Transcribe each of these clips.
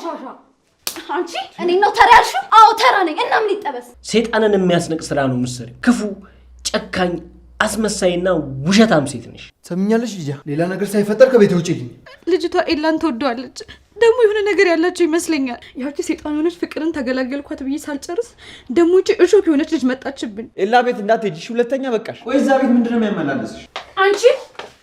ቆሻሻ አንቺ እኔ ነው ተራ ያልሽው? አዎ ተራ ነኝ። እና ምን ይጠበስ? ሴጣንን የሚያስንቅ ስራ ነው የምትሰሪው። ክፉ፣ ጨካኝ፣ አስመሳይና ውሸታም ሴት ነሽ። ሰምኛለሽ ልጃ፣ ሌላ ነገር ሳይፈጠር ከቤት ውጪልኝ። ልጅቷ ኤላን ትወደዋለች። ደግሞ የሆነ ነገር ያላቸው ይመስለኛል። ያቺ ሴጣን የሆነች ፍቅርን ተገላገልኳት ብዬ ሳልጨርስ ደግሞ ይቺ እሾክ የሆነች ልጅ መጣችብኝ። ኤላ ቤት እንዳትሄጂ እሺ? ሁለተኛ በቃሽ። ቆይ እዛ ቤት ምንድን ነው የሚያመላለስሽ? አንቺ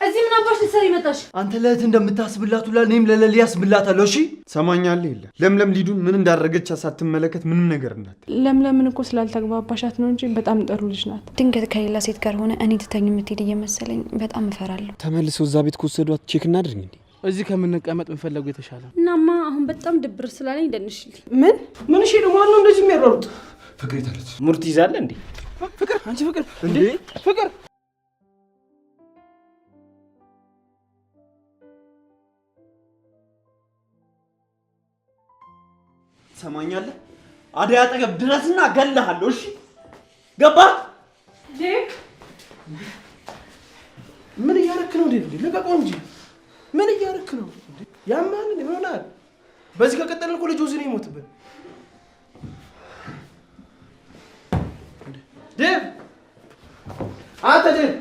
እዚህ ምን አባሽ ልትሰሪ መጣሽ? አንተ ለእህት እንደምታስብላት ሁላ እኔም ለለሊ አስብላታለሁ። እሺ ሰማኛለህ? የለ ለምለም ሊዱን ምን እንዳደረገች ሳትመለከት ምንም ነገር እንዳትል። ለምለምን እኮ ስላልተግባባሻት ነው እንጂ በጣም ጥሩ ልጅ ናት። ድንገት ከሌላ ሴት ጋር ሆነ እኔ ትተኝ የምትሄድ እየመሰለኝ በጣም እፈራለሁ። ተመልሰው እዛ ቤት ከወሰዷት check እናድርግ እንዴ? እዚህ ከምንቀመጥ ብንፈለጉ የተሻለ ነው። እናማ አሁን በጣም ድብር ስላለኝ ደንሽልኝ። ምን ምን? እሺ ነው ማነው እንደዚህ የሚያሯሩጥ? ፍቅር የታለች? ሙርት ይዛለ እንዴ? ፍቅር፣ አንቺ ፍቅር፣ እንዴ ፍቅር ትሰማኛለህ? አደይ አጠገብ ድረስና እገልሃለሁ። እሺ ገባ? ምን እያረክ ነው? እንዴ ልቀቀው እንጂ ምን እያረክ ነው? ያማን እንዴ ምን ሆነሃል? በዚህ ከቀጠልን እኮ ልጁ እዚህ ነው ይሞትብን። ዴቭ፣ አንተ ዴቭ፣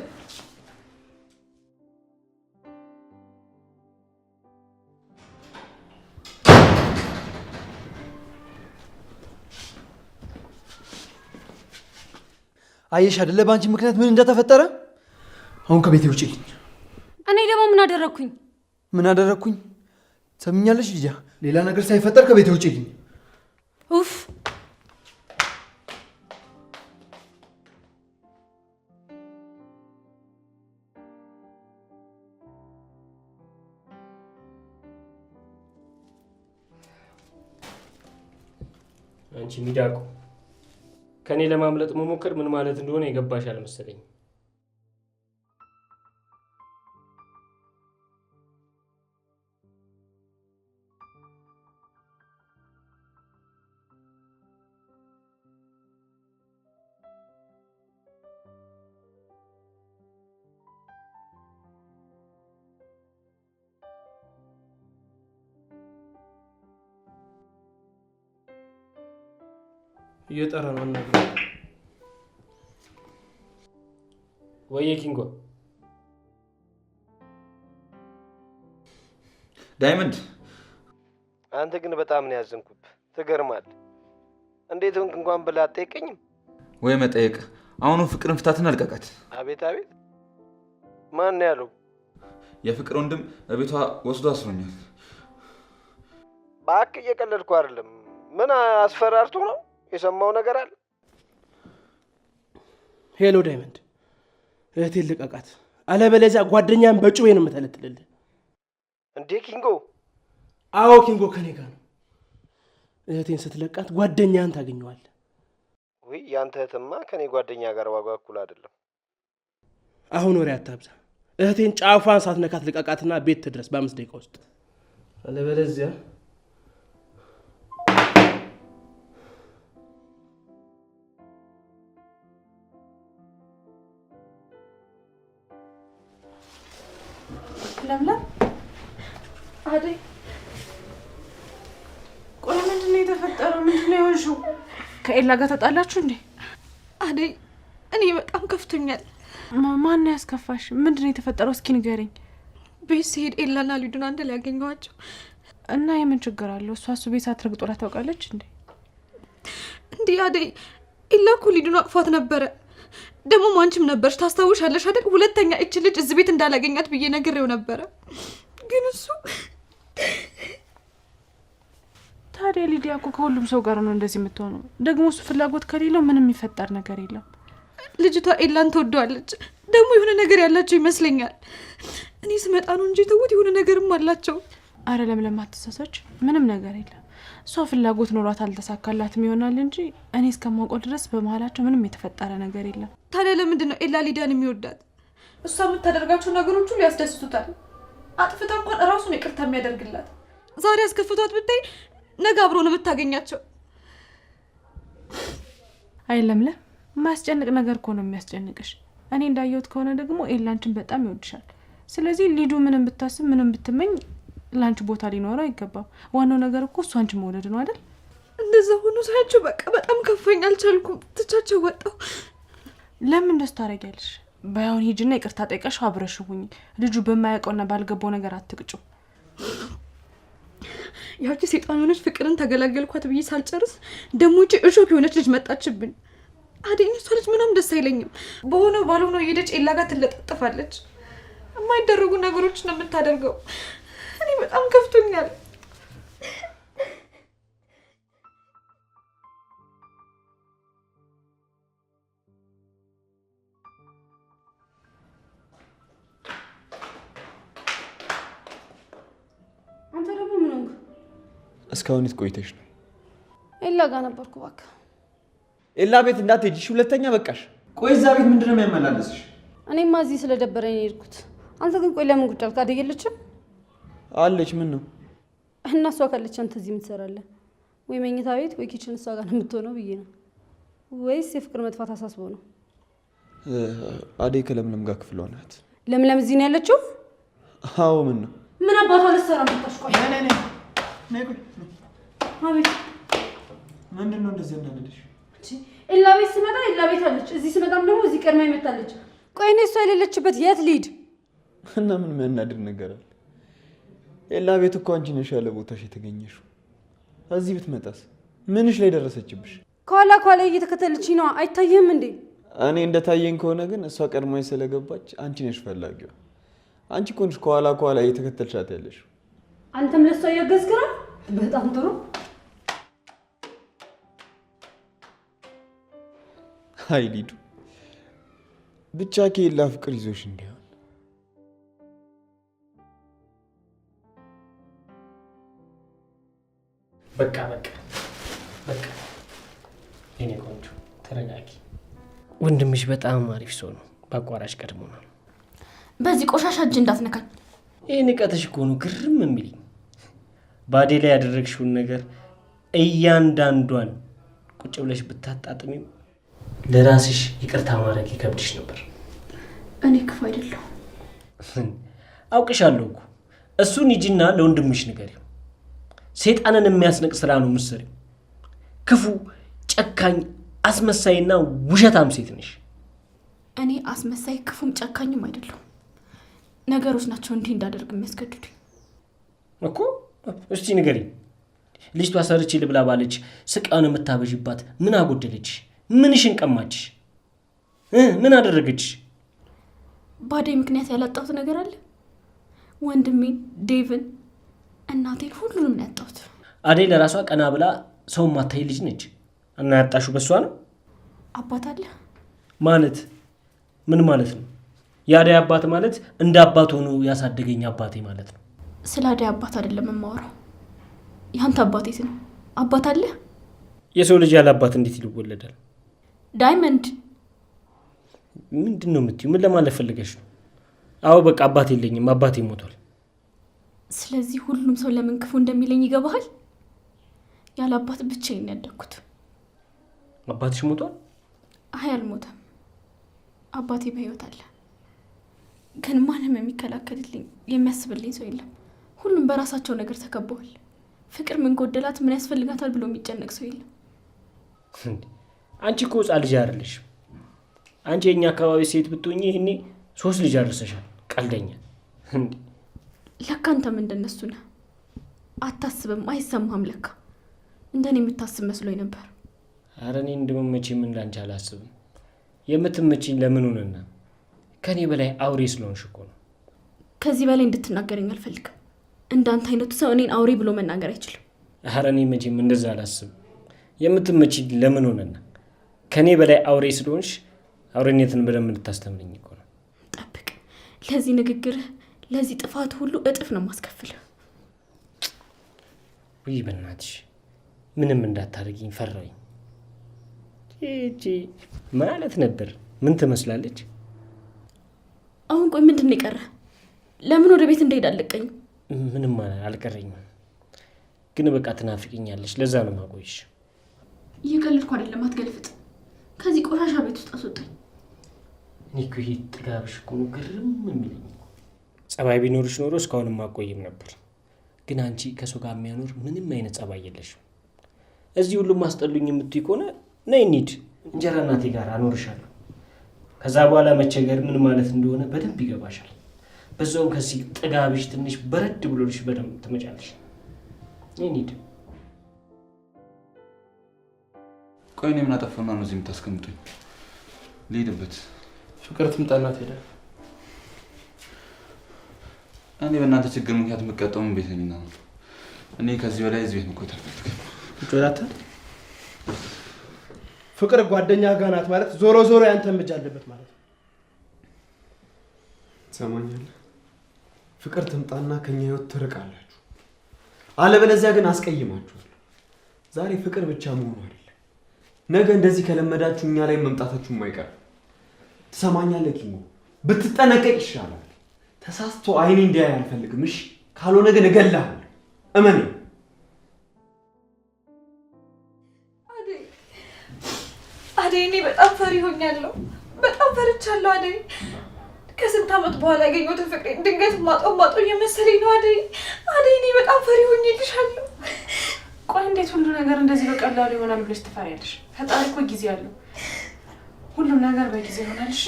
አየሽ አይደለ በአንቺ ምክንያት ምን እንደተፈጠረ። አሁን ከቤቴ ውጪልኝ። እኔ ደግሞ ምን አደረግኩኝ? ምን አደረግኩኝ? ሰምኛለሽ ልጃ፣ ሌላ ነገር ሳይፈጠር ከቤቴ ውጪልኝ። ኡፍ አንቺ ሚዳቆ፣ ከኔ ለማምለጥ መሞከር ምን ማለት እንደሆነ የገባሽ አልመሰለኝም። እየጠራ ነው አናግረው። ወይዬ ኪንጎ፣ ዳይመንድ፣ አንተ ግን በጣም ነው ያዘንኩብህ። ትገርማለህ። እንዴት ሆንክ እንኳን ብለህ አትጠይቀኝም። ወይ መጠየቅ። አሁኑ ፍቅርን ፍታትና ልቀቃት። አቤት አቤት፣ ማን ነው ያለው? የፍቅር ወንድም እቤቷ ወስዶ አስሮኛል። እባክህ እየቀለድኩ አይደለም። ምን አስፈራርቶ ነው? የሰማው ነገር አለ? Hello ዳይመንድ፣ እህቴን ልቀቃት፣ አለበለዚያ ጓደኛን በጩቤ ነው የምተለትልልህ። እንዴ ኪንጎ? አዎ ኪንጎ ከኔ ጋር ነው። እህቴን ስትለቃት ጓደኛህን ታገኘዋለህ። ውይ ያንተ እህትማ ከኔ ጓደኛ ጋር ዋጋ እኩል አይደለም። አሁን ወሬ አታብዛ። እህቴን ጫፏን ሳትነካት ልቀቃትና ቤት ትድረስ በ5 ደቂቃ ውስጥ፣ አለበለዚያ ለምለም፣ አደይ፣ ቆይ ምንድን ነው የተፈጠረው? ምንድን ነው የሆንሽው? ከኤላ ጋር ተጣላችሁ እንዴ? አደይ እኔ በጣም ከፍቶኛል። ማን ነው ያስከፋሽ? ምንድን ነው የተፈጠረው? እስኪ ንገሪኝ። ቤት ስሄድ ኤላና ሊዱን አንድ ላይ ያገኘኋቸው። እና የምን ችግር አለው? እሷ እሱ ቤት ሳትረግጦ ታውቃለች እንዴ? እንዴ አደይ፣ ኤላ እኮ ሊዱን አቅፏት ነበረ። ደግሞ አንቺም ነበርሽ ታስታውሻለሽ አይደል? ሁለተኛ እች ልጅ እዚህ ቤት እንዳላገኛት ብዬ ነግሬው ነበረ። ግን እሱ ታዲያ ሊዲያ እኮ ከሁሉም ሰው ጋር ነው እንደዚህ የምትሆነው። ደግሞ እሱ ፍላጎት ከሌለው ምንም የሚፈጠር ነገር የለም። ልጅቷ ኤላን ትወደዋለች። ደግሞ የሆነ ነገር ያላቸው ይመስለኛል። እኔ ስመጣ ነው እንጂ ተውት፣ የሆነ ነገርም አላቸው። አረ ለምለም አትሳሳች፣ ምንም ነገር የለም። እሷ ፍላጎት ኖሯት አልተሳካላትም ይሆናል እንጂ እኔ እስከማውቀው ድረስ በመሀላቸው ምንም የተፈጠረ ነገር የለም። ታዲያ ለምንድን ነው ኤላ ሊዲያን የሚወዳት? እሷ የምታደርጋቸው ነገሮች ሁሉ ያስደስቱታል። አጥፍታ እንኳን እራሱን ይቅርታ የሚያደርግላት። ዛሬ አስከፍቷት ብታይ ነገ አብሮ ነው የምታገኛቸው። አይ ለምለም፣ የማያስጨንቅ ነገር እኮ ነው የሚያስጨንቅሽ። እኔ እንዳየሁት ከሆነ ደግሞ ኤላ አንቺን በጣም ይወድሻል። ስለዚህ ሊዱ ምንም ብታስብ ምንም ብትመኝ ለአንቺ ቦታ ሊኖረው አይገባም። ዋናው ነገር እኮ እሱ አንቺን መውደድ ነው አይደል? እንደዛ ሆኖ ሳያቸው በቃ በጣም ከፋኝ፣ አልቻልኩም። ትቻቸው ወጣሁ። ለምን እንደሱ ታደርጊያለሽ? ባይሆን ሂጂና ይቅርታ ጠይቀሽው አብረሽው ሁኚ። ልጁ በማያውቀውና ባልገባው ነገር አትቅጩ። ያቺ ሴጣን የሆነች ፍቅርን ተገላገልኳት ብዬ ሳልጨርስ ደግሞ እቺ እሾክ የሆነች ልጅ መጣችብኝ። አደይ እሷ ልጅ ምንም ደስ አይለኝም። በሆነው ባልሆነው እየሄደች ኤላ ጋር ትለጣጥፋለች። የማይደረጉ ነገሮች ነው የምታደርገው። እኔ በጣም ከፍቶኛል። አንተ ደግሞ ምን ሆንክ? እስካሁን የት ቆይተሽ ነው? ኤላ ጋር ነበርኩ። እባክህ ኤላ ቤት እንዳትሄጂ እሺ? ሁለተኛ በቃሽ። ቆይ እዛ ቤት ምንድነው የሚያመላለስሽ? እኔማ እዚህ ስለደበረኝ ነው የሄድኩት። አንተ ግን ቆይ ለምን ጉድ አልክ? አደይ የለችም? አለች። ምን ነው? እና እሷ ካለች አንተ እዚህ ምን ትሰራለህ? ወይ መኝታ ቤት ወይ kitchen እሷ ጋር ነው የምትሆነው ብዬ ነው። ወይስ የፍቅር መጥፋት አሳስቦ ነው? አደይ ከለምለም ጋር ክፍሏ ናት። ለምለም እዚህ ነው ያለችው? አዎ። ምን ነው? ምን አባቷ ልትሰራ መጣች? ቆይ ነይ ነይ ነይ፣ ቆይ አቤት። ምንድን ነው እንደዚህ ያናደደሽ? ኤላ ቤት ስመጣ ኤላ ቤት አለች፣ እዚህ ስመጣም ደግሞ እዚህ ቀድማ ይመጣለች። ቆይ እኔ እሷ የሌለችበት የት ልሂድ? እና ምን የሚያናድድ ነገር አለ? ኤላ ቤት እኮ አንቺ ነሽ ያለ ቦታሽ የተገኘሽው። እዚህ ብትመጣስ ምንሽ ላይ ደረሰችብሽ? ከኋላ ከኋላ እየተከተለችኝ ነው። አይታይህም እንዴ? እኔ እንደታየኝ ከሆነ ግን እሷ ቀድማ ስለገባች አንቺ ነሽ ፈላጊዋ። አንቺ እኮ ነሽ ከኋላ ከኋላ እየተከተልሻት ያለሽው። አንተም ለእሷ እያገዝክ ነው። በጣም ጥሩ። አይ ሊዱ፣ ብቻ ከኤላ ፍቅር ይዞሽ እንዲሆን። በቃ በቃ በቃ የኔ ቆንጆ ተረጋጊ። ወንድምሽ በጣም አሪፍ ሰው ነው። በአቋራጭ ቀድሞ ነው። በዚህ ቆሻሻ እጅ እንዳትነካኝ። ይሄ ንቀትሽ እኮ ነው ግርም የሚለኝ። ባዴ ላይ ያደረግሽውን ነገር እያንዳንዷን ቁጭ ብለሽ ብታጣጥሚም ለራስሽ ይቅርታ ማድረግ ይከብድሽ ነበር። እኔ ክፉ አይደለሁም። አውቅሻለሁ እኮ። እሱን ሂጂና ለወንድምሽ ንገሪው። ሰይጣንን የሚያስንቅ ስራ ነው የምትሰሪው። ክፉ፣ ጨካኝ፣ አስመሳይና ውሸታም ሴት ነሽ። እኔ አስመሳይ ክፉም ጨካኝም አይደለሁም። ነገሮች ናቸው እንዲህ እንዳደርግ የሚያስገድዱኝ እኮ። እስቲ ንገሪኝ፣ ልጅቷ ሰርቼ ልብላ ባለች ስቃዩን የምታበዥባት ምን አጎደለች? ምንሽን ቀማችሽ? ምን አደረገችሽ? ባደይ ምክንያት ያላጣሁት ነገር አለ? ወንድሜን፣ ዴቭን፣ እናቴን ሁሉንም ነው ያጣሁት። አደይ ለራሷ ቀና ብላ ሰው ማታይ ልጅ ነች እና ያጣሽው በሷ ነው። አባት አለ ማለት ምን ማለት ነው? የአደይ አባት ማለት እንደ አባት ሆኖ ያሳደገኝ አባቴ ማለት ነው። ስለ አደይ አባት አይደለም የማወራው። ያንተ አባት የት ነው? አባት አለ? የሰው ልጅ ያለ አባት እንዴት ይወለዳል? ዳይመንድ ምንድን ነው የምትይው? ምን ለማለት ፈልገሽ ነው? አዎ በቃ አባት የለኝም፣ አባቴ ሞቷል። ስለዚህ ሁሉም ሰው ለምን ክፉ እንደሚለኝ ይገባሃል? ያለ አባት ብቻዬን ነው ያደግኩት። አባትሽ ሞቷል? አይ አልሞተም። አባቴ በህይወት አለ። ግን ማንም የሚከላከልልኝ የሚያስብልኝ ሰው የለም። ሁሉም በራሳቸው ነገር ተከበዋል። ፍቅር ምን ጎደላት፣ ምን ያስፈልጋታል ብሎ የሚጨነቅ ሰው የለም። አንቺ እኮ ህፃን ልጅ አይደለሽም። አንቺ የኛ አካባቢ ሴት ብትሆኚ ይሄኔ 3 ልጅ አድርሰሻል። ቀልደኛ። ለካ አንተም እንደነሱ ነህ። አታስብም፣ አይሰማህም። ለካ እንደኔ የምታስብ መስሎኝ ነበር። ኧረ እኔ እንደምመቼም እንዳንቺ አላስብም። የምትመጪኝ ለምን ሆነና ከኔ በላይ አውሬ ስለሆንሽ እኮ ነው። ከዚህ በላይ እንድትናገረኝ አልፈልግም። እንዳንተ አይነቱ ሰው እኔን አውሬ ብሎ መናገር አይችልም። ኧረ እኔ መቼም እንደዛ አላስብም። የምትመጪኝ ለምን ሆነና ከኔ በላይ አውሬ ስለሆንሽ አውሬነትን በደንብ እንድታስተምረኝ እኮ ነው። ጠብቅ፣ ለዚህ ንግግርህ ለዚህ ጥፋት ሁሉ እጥፍ ነው የማስከፍልህ። ውይ በእናትሽ ምንም እንዳታደርጊኝ ፈራሁኝ። እቺ ማለት ነበር ምን ትመስላለች? አሁን ቆይ ምንድን ነው የቀረህ? ለምን ወደ ቤት እንደሄድ አልለቀኝም? ምንም አልቀረኝም፣ ግን በቃ ትናፍቂኛለሽ። ለዛ ነው የማቆይሽ። እየቀለድኩ አይደለም፣ አትገልፍጥ። ከዚህ ቆሻሻ ቤት ውስጥ አስወጣኝ። እኔ እኮ ይሄ ጥጋብሽ እኮ ነው ግርም የሚለኝ። ጸባይ ቢኖርሽ ኖሮ እስካሁንም አቆይም ነበር። ግን አንቺ ከሰው ጋር የሚያኖር ምንም አይነት ጸባይ የለሽም። እዚህ ሁሉም አስጠሉኝ የምትይ ከሆነ ነይ እንሂድ፣ እንጀራ እናቴ ጋር አኖርሻለሁ። ከዛ በኋላ መቸገር ምን ማለት እንደሆነ በደንብ ይገባሻል። በዛውም ከዚህ ጥጋብሽ ትንሽ በረድ ብሎልሽ በደንብ ትመጫለሽ። ነይ እንሂድ። ቆይ እኔ ምን አጠፋሁና ነው እዚህ የምታስቀምጡኝ? ልሂድበት። ፍቅር ትምጣና ትሄዳለህ። እኔ በእናንተ ችግር ምክንያት የምቀጣው ምን ቤት ነኝና ነው? እኔ ከዚህ በላይ እዚህ ቤት መቆየት አልፈልግም። ቁጭ በል አትል። ፍቅር ጓደኛ ጋር ናት ማለት ዞሮ ዞሮ ያንተም እጅ አለበት ማለት ነው። ትሰማኛለህ? ፍቅር ትምጣና ከኛ ህይወት ትርቃላችሁ። አለበለዚያ ግን አስቀይማችኋለሁ። ዛሬ ፍቅር ብቻ መሆኑ አይደለም፣ ነገ እንደዚህ ከለመዳችሁ እኛ ላይ መምጣታችሁ የማይቀር። ትሰማኛለህ ኪንጎ? ብትጠነቀቅ ይሻላል። ተሳስቶ አይኔ እንዲያይ አልፈልግም። እሺ? ካልሆነ ግን እገልሃለሁ። እመኔ። አደይ እኔ በጣም ፈሪ ሆኛለሁ። በጣም ፈርቻለሁ አደይ። ከስንት ዓመት በኋላ ያገኘሁትን ፍቅሬን ድንገት ማጣው እየመሰለኝ ነው አደይ። አደይ እኔ በጣም ፈሪ ሆኜልሻለሁ። ቆይ እንዴት ሁሉ ነገር እንደዚህ በቀላሉ ይሆናል ብለሽ ትፈሪያለሽ? ፈጣሪ እኮ ጊዜ አለው። ሁሉም ነገር በጊዜ ይሆናል። እሺ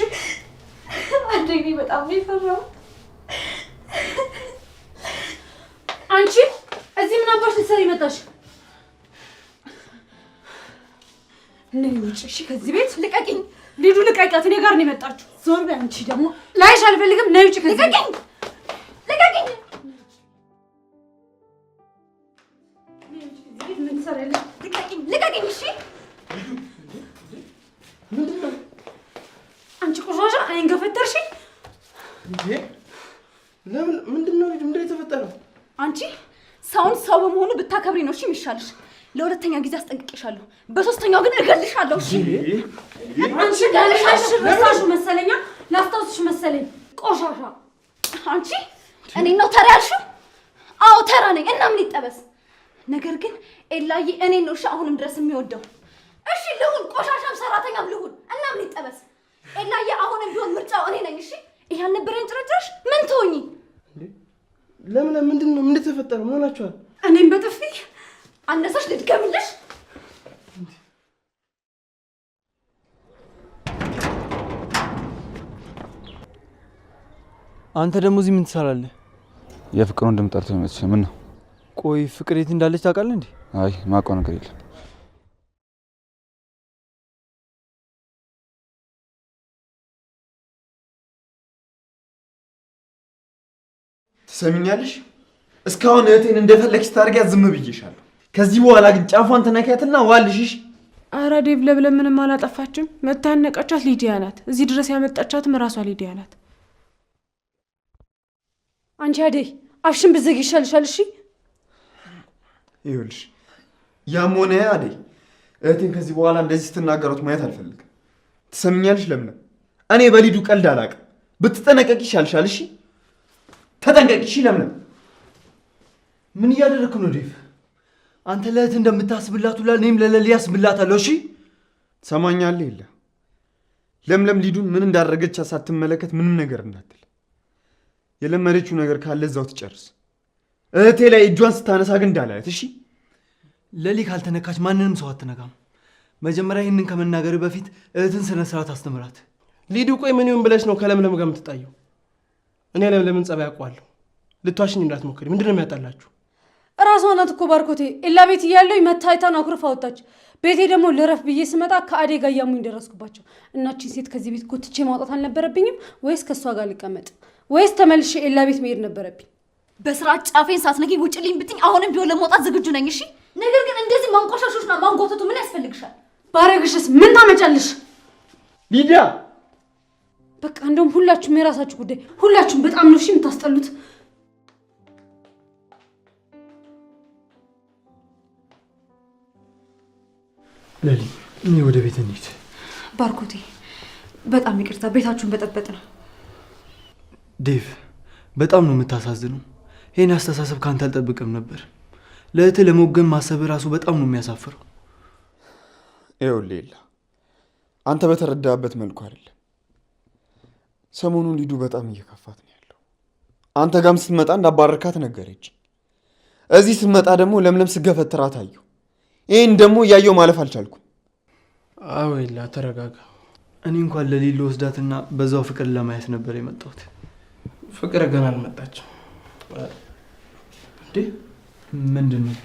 አደይ እኔ በጣም ነው የፈራሁት። አንቺ እዚህ ምን አባሽ ልትሰሪ መጣሽ? ነይ ውጭ! እሺ ከዚህ ቤት ልቀቂኝ! ሊዱ ልቀቂያት! እኔ ጋር ነው የመጣችው። ዞር በይ አንቺ ደግሞ ላይሽ አልፈልግም። ነይ ውጭ ከዚህ ቤት! ልቀቂኝ! ልቀቂኝ! ምን ትሰሪያለሽ? ልቀቂኝ! ልቀቂኝ! እሺ ምንድን ነው? አንቺ ቆሻሻ እኔን ገፈተርሽኝ። እንዴ? ለምን? ምንድን ነው? ምንድን ነው የተፈጠረው? አንቺ ሰውን ሰው በመሆኑ ብታከብሪ ነው እሺ የሚሻልሽ። ለሁለተኛ ጊዜ አስጠንቅቄሻለሁ። በሶስተኛው ግን እገልሻለሁ። እሺ አንቺ ጋለሻሽ ረሳሽው መሰለኛ፣ ላስታውስሽ መሰለኝ። ቆሻሻ አንቺ እኔን ነው ተራ ያልሽው? አዎ ተራ ነኝ። እና ምን ይጠበስ? ነገር ግን ኤላዬ እኔን ነው እሺ አሁንም ድረስ የሚወደው። እሺ ልሁን፣ ቆሻሻም ሰራተኛም ልሁን። እና ምን ይጠበስ? ኤላዬ አሁንም ቢሆን ምርጫው እኔ ነኝ። እሺ ይሄ አልነበረኝ ጭርጭርሽ? ምን ትሆኚ? ለምን? ምንድን ነው? ምንድን የተፈጠረው? ምን ሆናችኋል? እኔም በጥፊ አነሳሽ ልድገምልሽ? አንተ ደግሞ እዚህ ምን ትሰራለህ? የፍቅር ወንድም ጠርቶ መጥቼ ምን ነው? ቆይ ፍቅር የት እንዳለች ታውቃለህ እንዴ? አይ ማውቀው ነገር የለም። ትሰሚኛለሽ? እስካሁን እህቴን እንደፈለግሽ ታደርጊያት ዝም ብዬሻለሁ። ከዚህ በኋላ ግን ጫፏን ትነኪያትና ዋልሽሽ። ኧረ ዴቭ ለምለም ምንም አላጠፋችም። መታነቃቻት ሊዲያ ናት። እዚህ ድረስ ያመጣቻትም እራሷ ሊዲያ ናት። አንቺ አደይ አፍሽን ብትዘጊ ይሻልሻል። እሺ ይኸውልሽ፣ ያም ሆነ ያ አደይ እህቴን ከዚህ በኋላ እንደዚህ ስትናገሯት ማየት አልፈልግም። ትሰሚኛለሽ? ለምለም እኔ በሊዱ ቀልድ አላውቅም። ብትጠነቀቂ ይሻልሻል። እሺ ተጠንቀቂ። እሺ ለምለም። ምን እያደረግክ ነው ዴቭ? አንተ ለእህት እንደምታስብላት ሁላ እኔም ለለሊ አስብላታለሁ። እሺ ትሰማኛለህ? የለ ለምለም ሊዱን ምን እንዳደረገች ሳትመለከት ምንም ነገር እንዳትል። የለመደችው ነገር ካለ እዛው ትጨርስ። እህቴ ላይ እጇን ስታነሳ ግን እንዳላያት። እሺ ለሊ ካልተነካች ማንንም ሰው አትነካም። መጀመሪያ ይህንን ከመናገር በፊት እህትን ስነ ስርዓት አስተምራት። ሊዱ ቆይ ምን ይሁን ብለሽ ነው ከለምለም ጋር የምትጣየው? እኔ ለምለምን ጸባይ አውቀዋለሁ። ልትዋሽኝ እንዳትሞክሪ። ምንድን ነው የሚያጣላችሁ? እራሷ ናት እኮ ባርኮቴ። ኤላ ቤት እያለሁ መታይታን አኩርፋ ወጣች። ቤቴ ደግሞ ልረፍ ብዬ ስመጣ ከአዴ ጋር እያሙኝ ደረስኩባቸው። እናችን ሴት ከዚህ ቤት ጎትቼ ማውጣት አልነበረብኝም ወይስ ከእሷ ጋር ልቀመጥ ወይስ ተመልሼ ኤላ ቤት መሄድ ነበረብኝ? በስርዓት ጫፌን ሳትነኪ ውጭልኝ ብትኝ አሁንም ቢሆን ለመውጣት ዝግጁ ነኝ። እሺ ነገር ግን እንደዚህ ማንቆሻሾሽና ማንጓተቱ ምን ያስፈልግሻል? ባረግሽስ ምን ታመጫለሽ? ሊዲያ በቃ እንደውም ሁላችሁም የራሳችሁ ጉዳይ። ሁላችሁም በጣም ነው እሺ የምታስጠሉት። ለሊ እኔ ወደ ቤት እንሂድ። ባርኮቴ በጣም ይቅርታ፣ ቤታችሁን በጠበጥ ነው። ዴቭ በጣም ነው የምታሳዝነው። ይህን አስተሳሰብ ካንተ አልጠብቅም ነበር። ለእህትህ ለመወገን ማሰብ ራሱ በጣም ነው የሚያሳፍረው። ይኸውልህ ኤላ፣ አንተ በተረዳህበት መልኩ አይደለም። ሰሞኑን ሊዱ በጣም እየከፋት ነው ያለው። አንተ ጋም ስትመጣ እንዳባረርካት ነገረች። እዚህ ስትመጣ ደግሞ ለምለም ስገፈትራት አየሁ። ይህን ደግሞ እያየሁ ማለፍ አልቻልኩም። አዎ ኤላ ተረጋጋ። እኔ እንኳን ለሊሉ ወስዳትና በዛው ፍቅር ለማየት ነበር የመጣሁት። ፍቅር ገና አልመጣችም። እንዴ ምንድን ነው?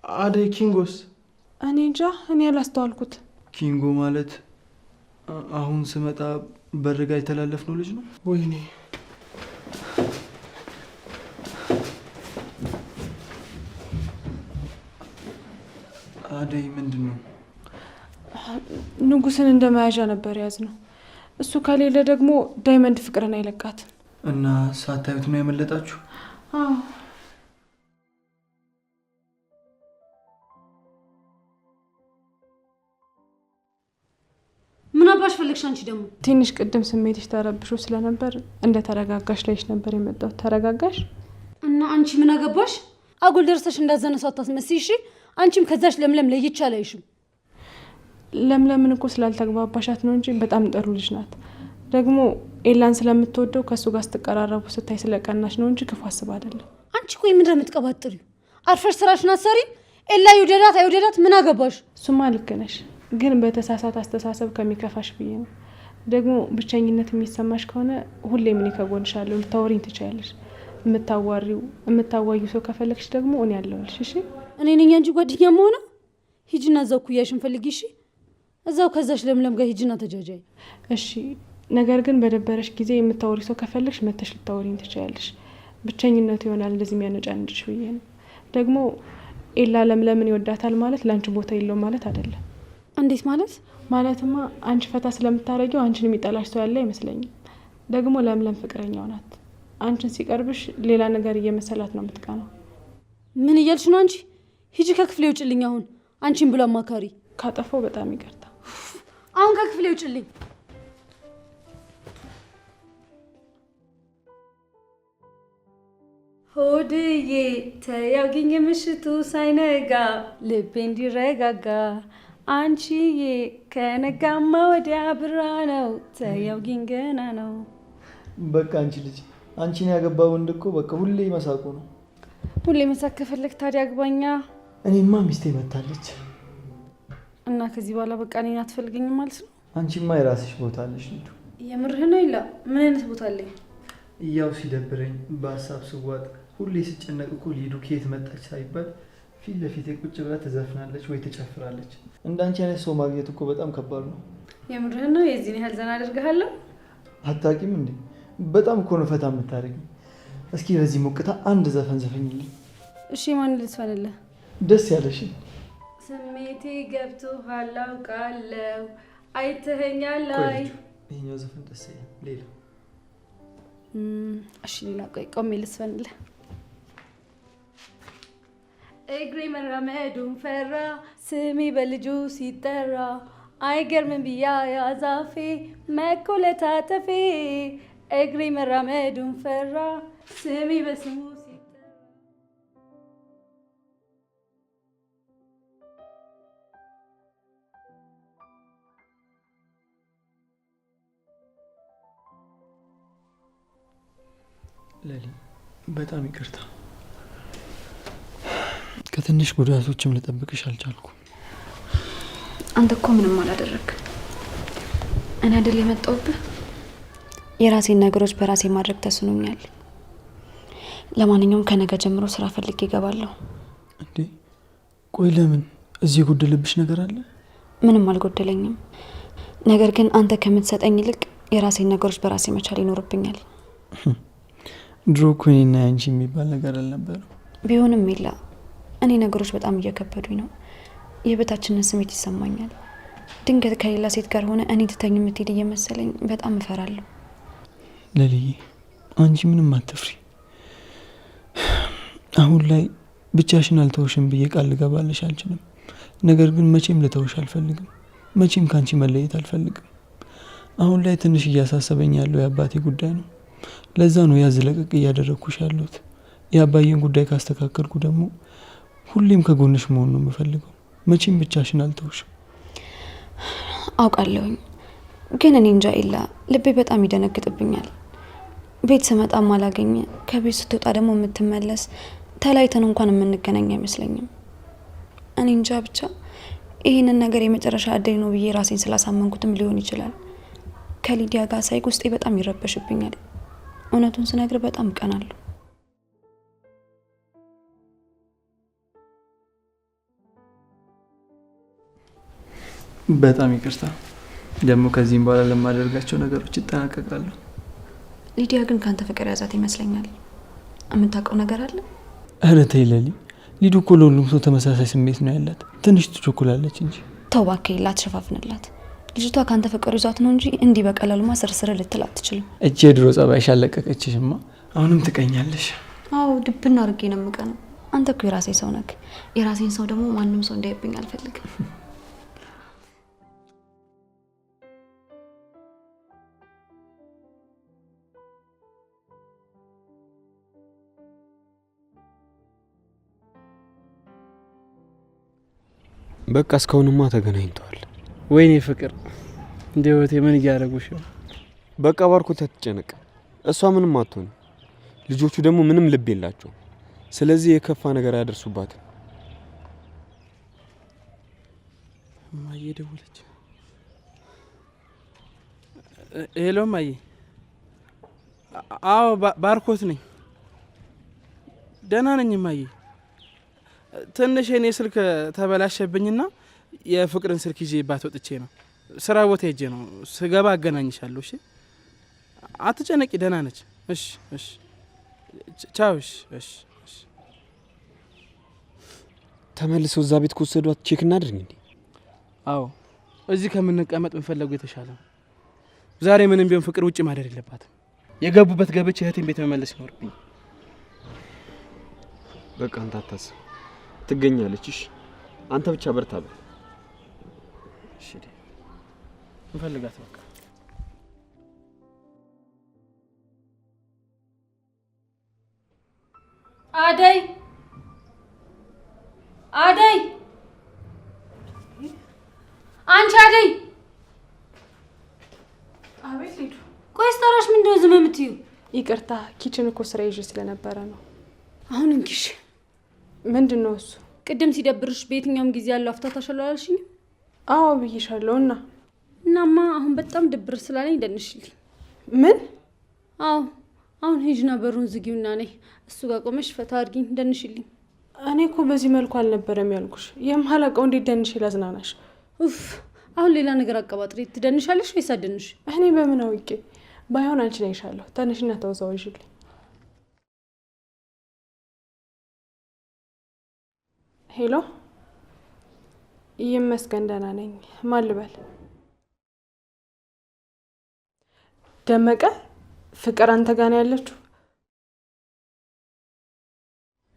አደይ ኪንጎስ? እኔ እንጃ፣ እኔ ያላስተዋልኩት። ኪንጎ ማለት አሁን ስመጣ በርጋ የተላለፍነው ልጅ ነው። ወይኔ አደይ ምንድን ነው? ንጉስን እንደ መያዣ ነበር የያዝነው። እሱ ከሌለ ደግሞ ዳይመንድ ፍቅርን አይለቃትም። እና ሳታዩት ነው ያመለጣችሁ? አዎ። ምን አባሽ ፈለግሽ አንቺ ደግሞ? ትንሽ ቅድም ስሜትሽ ተረብሾ ስለነበር እንደ ተረጋጋሽ ላይሽ ነበር የመጣሁት። ተረጋጋሽ? እና አንቺ ምን አገባሽ? አጉል ደርሰሽ እንዳዘነ ሰው አታስመስይ እሺ። አንቺም ከዛች ለምለም ለይቼ አላይሽም። ለምለምን እኮ ስላልተግባባሻት ነው እንጂ በጣም ጥሩ ልጅ ናት። ደግሞ ኤላን ስለምትወደው ከእሱ ጋር ስትቀራረቡ ስታይ ስለቀናሽ ነው እንጂ ክፉ አስባ አይደለም። አንቺ ቆይ ምንድን ነው የምትቀባጥሪው? አርፈሽ ስራሽን አትሰሪም? ኤላ ይውደዳት አይውደዳት ምን አገባሽ? እሱማ ልክ ነሽ፣ ግን በተሳሳተ አስተሳሰብ ከሚከፋሽ ብዬ ነው። ደግሞ ብቸኝነት የሚሰማሽ ከሆነ ሁሌም እኔ ከጎንሽ አለሁ። ልታወሪኝ ትችያለሽ። የምታዋሪው የምታዋዩ ሰው ከፈለግሽ ደግሞ እኔ አለሁልሽ። እሺ? እኔ ነኝ አንቺ ጓደኛ መሆነ? ሂጂና እዛው ኩያሽን ፈልጊ። እሺ? እዛው ከዛሽ ለምለም ጋር ሂጂና ተጃጃይ። እሺ። ነገር ግን በደበረሽ ጊዜ የምታወሪ ሰው ከፈለግሽ መተሽ ልታወሪኝ ትችያለሽ። ብቸኝነቱ ይሆናል እንደዚህ የሚያነጫንጭሽ ብዬ ነው። ደግሞ ኤላ ለምለምን ይወዳታል ማለት ለአንቺ ቦታ የለውም ማለት አይደለም። እንዴት ማለት? ማለትማ አንቺ ፈታ ስለምታረጊው አንቺን የሚጠላሽ ሰው ያለ አይመስለኝም። ደግሞ ለምለም ፍቅረኛው ናት። አንቺን ሲቀርብሽ ሌላ ነገር እየመሰላት ነው የምትቀናው። ምን እያልሽ ነው አንቺ? ሂጂ ከክፍሌ ውጭልኝ አሁን። አንቺን ብሎ አማካሪ። ካጠፋው በጣም ይቅርታ። አሁን ከክፍሌ ውጭልኝ። ሆድዬ ተያውጊኝ ምሽቱ ሳይነጋ ልቤ እንዲረጋጋ አንቺዬ ከነጋማ ወዲያ ብራ ነው ተያውጊኝ ገና ነው። በቃ አንቺ ልጅ አንቺን ያገባ ወንድ እኮ በቃ ሁሌ መሳቁ ነው። ሁሌ መሳቅ ከፈለግ ታዲያ አግባኛ። እኔማ ሚስቴ መታለች። እና ከዚህ በኋላ በቃ እኔን አትፈልገኝም ማለት ነው? አንቺማ የራስሽ ቦታ አለሽ። ልጁ የምርህ ነው? ይላ ምን አይነት ቦታ አለኝ? ያው ሲደብረኝ በሀሳብ ስዋጥ ሁሌ ስጨነቅ እኮ ሊዱ ከየት መጣች ሳይባል ፊት ለፊቴ ቁጭ ብላ ትዘፍናለች ወይ ትጨፍራለች። እንዳንቺ አይነት ሰው ማግኘት እኮ በጣም ከባድ ነው። የምርህን ነው? የዚህን ያህል ዘና አደርግሃለሁ? አታውቂም እንዴ? በጣም እኮ ነው ፈታ የምታደርጊኝ። እስኪ በዚህ ሞቅታ አንድ ዘፈን ዘፈኝልኝ። እሺ፣ ማን ልዝፈንልህ? ደስ ያለሽ። ስሜቴ ገብቶሃል አውቃለሁ፣ አይተኸኛል። አይ ይሄኛው ዘፈን ደስ ይላል። ሌላ እሺ፣ ሌላ ቆይ ቆሜ ልዝፈንልህ። እግሬ መራመዱን ፈራ፣ ስሜ በልጁ ሲጠራ፣ አይገርምም ብያ ያዛፌ መኮለታተፌ። እግሬ መራመዱን ፈራ፣ ስሜ በስሙ ሲጠራ። ለሊ በጣም ይቅርታ። ከትንሽ ጉዳቶችም ልጠብቅሽ አልቻልኩም። አንተ እኮ ምንም አላደረግክም። እኔ አይደል የመጣሁብህ? የራሴን ነገሮች በራሴ ማድረግ ተስኖኛል። ለማንኛውም ከነገ ጀምሮ ስራ ፈልጌ እገባለሁ። እንዴ ቆይ ለምን? እዚህ የጎደለብሽ ነገር አለ? ምንም አልጎደለኝም። ነገር ግን አንተ ከምትሰጠኝ ይልቅ የራሴን ነገሮች በራሴ መቻል ይኖርብኛል። ድሮ እኮ እኔና ያንቺ የሚባል ነገር አልነበረም። ቢሆንም ኤላ፣ እኔ ነገሮች በጣም እየከበዱኝ ነው። የበታችነት ስሜት ይሰማኛል። ድንገት ከሌላ ሴት ጋር ሆነ እኔ ትተኝ የምትሄድ እየመሰለኝ በጣም እፈራለሁ። ለልዬ አንቺ ምንም አትፍሪ። አሁን ላይ ብቻሽን አልተውሽም ብዬ ቃል ልገባልሽ አልችልም። ነገር ግን መቼም ልተውሽ አልፈልግም። መቼም ከአንቺ መለየት አልፈልግም። አሁን ላይ ትንሽ እያሳሰበኝ ያለው የአባቴ ጉዳይ ነው። ለዛ ነው ያዝ ለቀቅ እያደረግኩሽ ያለሁት። የአባዬን ጉዳይ ካስተካከልኩ ደግሞ ሁሌም ከጎንሽ መሆን ነው የምፈልገው። መቼም ብቻሽን አልተውሽም። አውቃለሁኝ፣ ግን እኔ እንጃ ኤላ፣ ልቤ በጣም ይደነግጥብኛል። ቤት ስመጣ ማላገኝ፣ ከቤት ስትወጣ ደግሞ የምትመለስ፣ ተለያይተን እንኳን የምንገናኝ አይመስለኝም። እኔ እንጃ ብቻ ይህንን ነገር የመጨረሻ እድል ነው ብዬ ራሴን ስላሳመንኩትም ሊሆን ይችላል። ከሊዲያ ጋር ሳይቅ ውስጤ በጣም ይረበሽብኛል። እውነቱን ስነግር በጣም እቀናለሁ። በጣም ይቅርታ። ደግሞ ከዚህም በኋላ ለማደርጋቸው ነገሮች ይጠናቀቃሉ። ሊዲያ ግን ካንተ ፍቅር ያዛት ይመስለኛል። የምታውቀው ነገር አለ? ኧረ ተይ ለሊ፣ ሊዱ እኮ ለሁሉም ሰው ተመሳሳይ ስሜት ነው ያላት። ትንሽ ትቸኩላለች እንጂ። ተው እባክህ፣ ላትሸፋፍንላት። ልጅቷ ካንተ ፍቅር ይዟት ነው እንጂ እንዲህ በቀላሉማ ስርስር ልትል አትችልም። እቺ የድሮ ጸባይሽ አለቀቀችሽማ። አሁንም ትቀኛለሽ። አዎ ድብና አድርጌ ነው የምቀነው። አንተ እኮ የራሴ ሰው ነህ። የራሴን ሰው ደግሞ ማንም ሰው እንዲያይብኝ አልፈልግም። በቃ እስካሁንማ ተገናኝተዋል። ወይኔ ፍቅር፣ እንደ ህይወቴ ምን እያደረጉሽ ነው? በቃ ባርኮት አትጨነቅ፣ እሷ ምንም አትሆንም። ልጆቹ ደግሞ ምንም ልብ የላቸውም። ስለዚህ የከፋ ነገር አያደርሱባትም። እማዬ ደወለች። Hello እማዬ። አዎ ባርኮት ነኝ። ደህና ነኝ እማዬ። ትንሽ የኔ ስልክ ተበላሸብኝና የፍቅርን ስልክ ይዤባት ወጥቼ ነው። ስራ ቦታ ሄጄ ነው። ስገባ አገናኝሻለሁ። እሺ አትጨነቂ፣ ደህና ነች። እሺ እሺ፣ ቻው። እሺ እሺ። ተመልሰው እዛ ቤት ከወሰዷት check እናድርግ እንዴ? አዎ እዚህ ከምንቀመጥ ብንፈለጉ የተሻለ ነው። ዛሬ ምንም ቢሆን ፍቅር ውጭ ማደር የለባትም። የገቡበት ገብቼ እህቴን ቤት መመለስ ይኖርብኝ። በቃ አንተ አታስብ፣ ትገኛለች። እሺ አንተ ብቻ በርታ በል። እሺ እንፈልጋት በቃ። አደይ አደይ፣ አንቺ አደይ! አቤት ሊዱ። ቆይ ስጠራሽ ምንድን ነው ዝም የምትይው? ይቅርታ kitchen እኮ ስራ ይዤ ስለነበረ ነው። አሁን እንኪሽ። ምንድን ነው እሱ? ቅድም ሲደብርሽ በየትኛውም ጊዜ ያለው አፍታታሻለሁ አላልሽኝም? አዎ ብዬሻለሁ። እና እናማ አሁን በጣም ድብር ስላለኝ ደንሽልኝ። ምን? አዎ አሁን ሂጂና በሩን ዝጊውና ነይ። እሱ ጋር ቆመሽ ፈታ አድርጊኝ፣ ደንሽልኝ። እኔ እኮ በዚህ መልኩ አልነበረም ያልኩሽ። የማላውቀው እንዴት ደንሽ ላዝናናሽ? ኡፍ አሁን ሌላ ነገር አቀባጥሪ። ትደንሻለሽ ወይስ አትደንሽ? እኔ በምን አውቄ? ባይሆን አንቺ ነይሻለሁ። ተነሽና ተወዛወዥልኝ። Hello፣ ይመስገን ደህና ነኝ። ማን ልበል? ደመቀ፣ ፍቅር አንተ ጋር ነው ያለችው?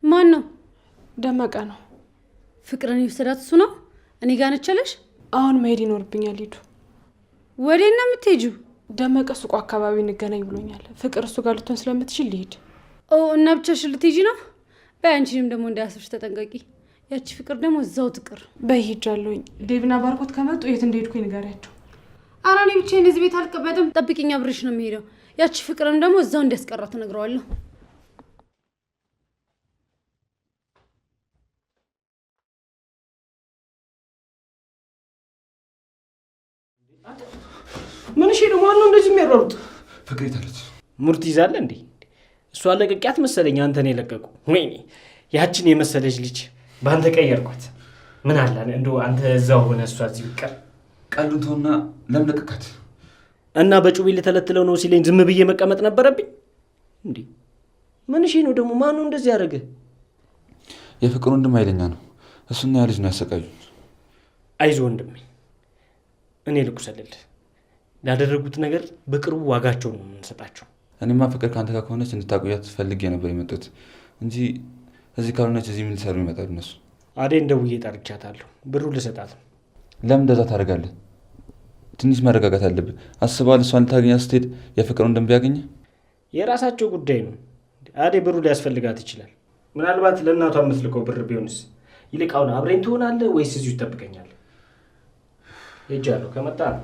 ማን ነው? ደመቀ ነው። ፍቅርን የወሰዳት እሱ ነው? እኔ ጋር ነች አለሽ? አሁን መሄድ ይኖርብኛል። ሂዱ። ወዴት ነው የምትሄጂው? ደመቀ ሱቁ አካባቢ እንገናኝ ብሎኛል። ፍቅር እሱ ጋር ልትሆን ስለምትችል ልሂድ። ኦ እና ብቻሽን ልትሄጂ ነው? በይ አንቺንም ደግሞ እንዳያስብሽ ተጠንቀቂ። ያቺ ፍቅር ደግሞ እዛው ትቅር። በይ ሄጃለሁኝ። ዴቭና ባርኮት ከመጡ የት እንደሄድኩኝ ንገሪያቸው። ኧረ እኔ ብቻዬን እዚህ ቤት አልቀመጥም። ጠብቂኝ፣ አብሬሽ ነው የምሄደው። ያቺ ፍቅርም ደግሞ እዛው እንዲያስቀራት እነግረዋለሁ። ምን እሺ ነው? ማነው እንደዚህ የሚያሯሩጥ? ፍቅር የት አለች? ሙርት ይዛለ እንዴ? እሷ ለቅቄያት መሰለኝ አንተን የለቀቁ። ወይኔ ያችን የመሰለች ልጅ በአንተ ቀየርኳት። ምን አለ እንደው አንተ እዛው ሆነ እሷ እዚህ ብትቀር። ቀሉን ተውና ለምን ለቀቃት? እና በጩቤ ልተለትለው ነው ሲለኝ ዝም ብዬ መቀመጥ ነበረብኝ እንዴ? ምን እሺ ነው ደግሞ? ማነው እንደዚህ ያደረገ? የፍቅር ወንድም ኃይለኛ ነው። እሱና ያ ልጅ ነው ያሰቃዩኝ። አይዞህ ወንድሜ፣ እኔ ልቁሰልልህ። ላደረጉት ነገር በቅርቡ ዋጋቸውን ነው የምንሰጣቸው። እኔማ ፍቅር ከአንተ ጋር ከሆነች እንድታቆያት ፈልጌ ነበር የመጡት እንጂ እዚህ ካልሆነች እዚህ ምን ሊሰሩ ይመጣሉ እነሱ? አደይን ደውዬ ጠርቻታለሁ። ብሩ ልሰጣት ነው። ለምን እንደዛ ታደርጋለህ? ትንሽ መረጋጋት አለብህ። አስበዋል? እሷን ልታገኛት ስትሄድ የፍቅር ወንድም ቢያገኘ የራሳቸው ጉዳይ ነው። አደይ ብሩ ሊያስፈልጋት ይችላል። ምናልባት ለእናቷ የምትልከው ብር ቢሆንስ? ይልቅ አሁን አብረኝ ትሆናለህ ወይስ እዚሁ ትጠብቀኛለህ? ሄጃለሁ። ከመጣ ነው።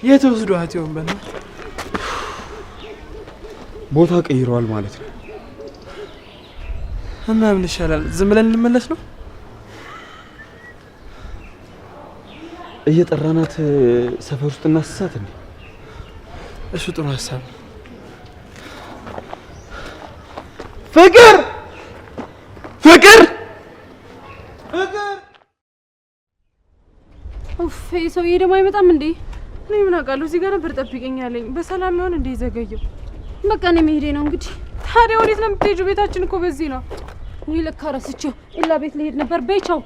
የት ወስዷት ይሆን? በእናትህ ቦታ ቀይረዋል ማለት ነው። እና ምን ይሻላል? ዝም ብለን እንመለስ ነው? እየጠራናት ሰፈር ውስጥ እናስሳት እንዴ? እሱ ጥሩ ሀሳብ ነው። ፍቅር ፍቅር ፍቅር! ኡፍ፣ ይሄ ሰውዬ ደግሞ አይመጣም እንዴ? እኔ ምን አውቃለሁ? እዚህ ጋር ነበር ጠብቀኝ ያለኝ። በሰላም ይሆን እንዴ ዘገየው? በቃ እኔ መሄዴ ነው እንግዲህ። ታዲያ ወዴት ነው የምትሄጂው? ቤታችን እኮ በዚህ ነው። ውይ ለካ ረስቼው ኤላ ቤት ልሄድ ነበር። በይ ቻው።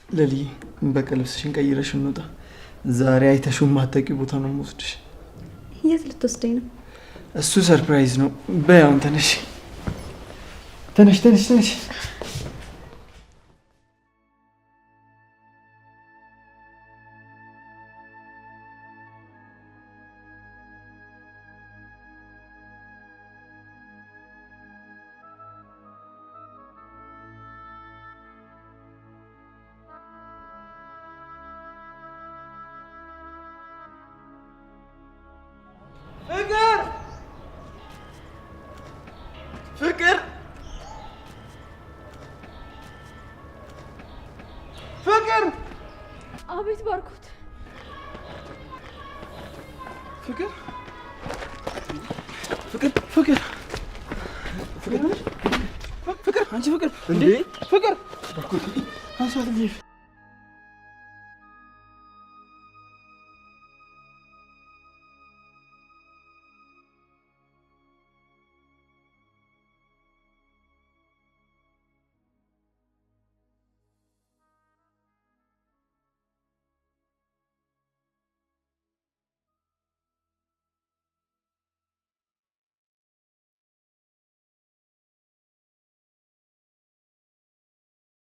ለልዬ በቃ ልብስሽን ቀይረሽ እንውጣ። ዛሬ አይተሽው የማታውቂው ቦታ ነው የምወስድሽ። የት ልትወስደኝ ነው? እሱ surprise ነው። በይ አሁን ተነሽ፣ ተነሽ፣ ተነሽ፣ ተነሽ። ፍቅር ፍቅር ፍቅር! አቤት ባርኮት። ፍቅር ፍቅር ፍቅር ፍቅር ፍቅር! አንቺ ፍቅር! እንዴ ፍቅር! አንሷት እንጂ።